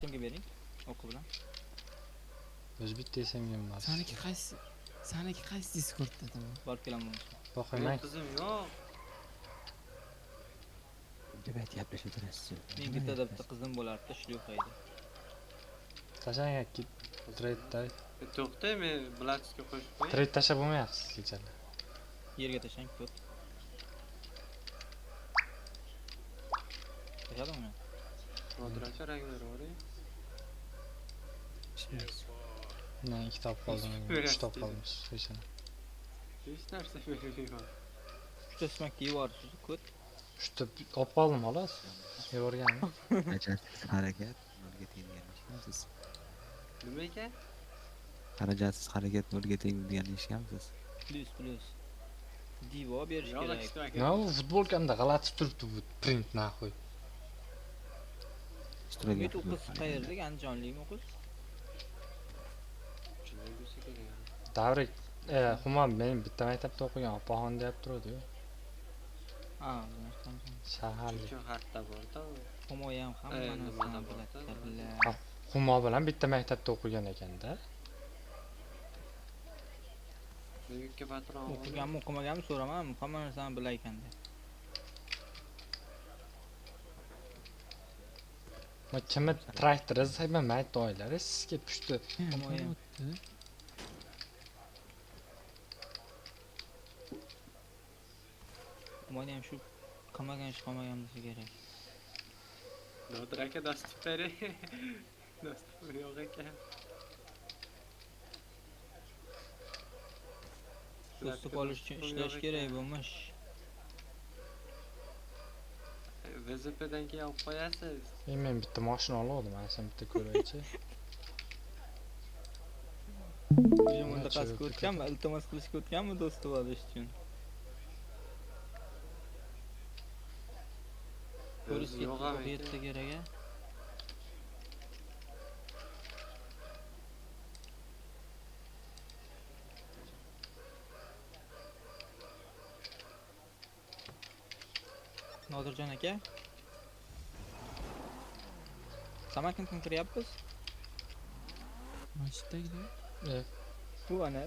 Kimga bering? O'qi bilan. O'zi bitta SMG emas. Saniki qaysi? Saniki qaysi Discordda tamam. Borib kelaman bo'lmasa. Boqayman. Qizim yo'q. Deb gaplashib o'tirasiz. Men bittada bitta qizim bo'lardi, шлюха edi. Tashlang aka. Trade da. To'xtang, men Blacksga qo'shib qo'yay. Trade tashlab bo'lmayapsiz kechada. Yerga tashlang, ko't. Tashladimmi? Nodir aka rang beravering. Men ikkita olib qoldim. Berasiz Uchta olib dedi. qoldim. Hechini. Hech narsa bermayman. Uchta smak yeyorsiz, ko't. Uchta olib qoldim xolos. Yuborganim. Xarajatsiz harakat nolga teng deganni eshitganmisiz? Nima ekan? Xarajatsiz harakat nolga teng deganni eshitganmisiz? Plyus, plyus. Divo berish Yo'q, kerak. eshitmagan. Nima bu futbolkamda g'alati turibdi bu print naxuy. Ishtirok Umid u qiz qayerlik? Andijonlikmi u qiz? Shunday bo'lsa kerak. Davrik, Humo men bitta maktabda o'qigan opaxon deyap turadi-yu. Ha, o'zini eshitganmisan. Shaharlik. Chunki xatda bor-da u. Humo ham hamma nimada narsani bor-da, biladi, nimada? billa. Humo bilan bitta maktabda o'qigan ekanda. Buyukka patron oldim. O'qiganmi, o'qimaganmi so'ramam, hamma narsani bilar ekanda. Ma kimni traktori sayman mayt oylari sizga pushti. Humo ham. O'tdi. Humoni ham shu qilmagan ish qolmagan bo'lsa kerak. Nodir aka dostib bering. Dostib yo'q ekan. Do'stlik olish uchun ishlash kerak bo'lmish. VZPdan keyin olib qo'yasiz. Men bitta mashina olgandim, ana sen bitta ko'raychi. O'sha Nima mintaqasiga chirib o'tganmi, iltimos qilishga o'tganmi do'stlik olish uchun? Ko'rish Yo'q ham ketdi, yetsa ekan. kerak a. Nodirjon aka. Samarqanddan kiryapmiz. Masjiddagilar. Bu ana.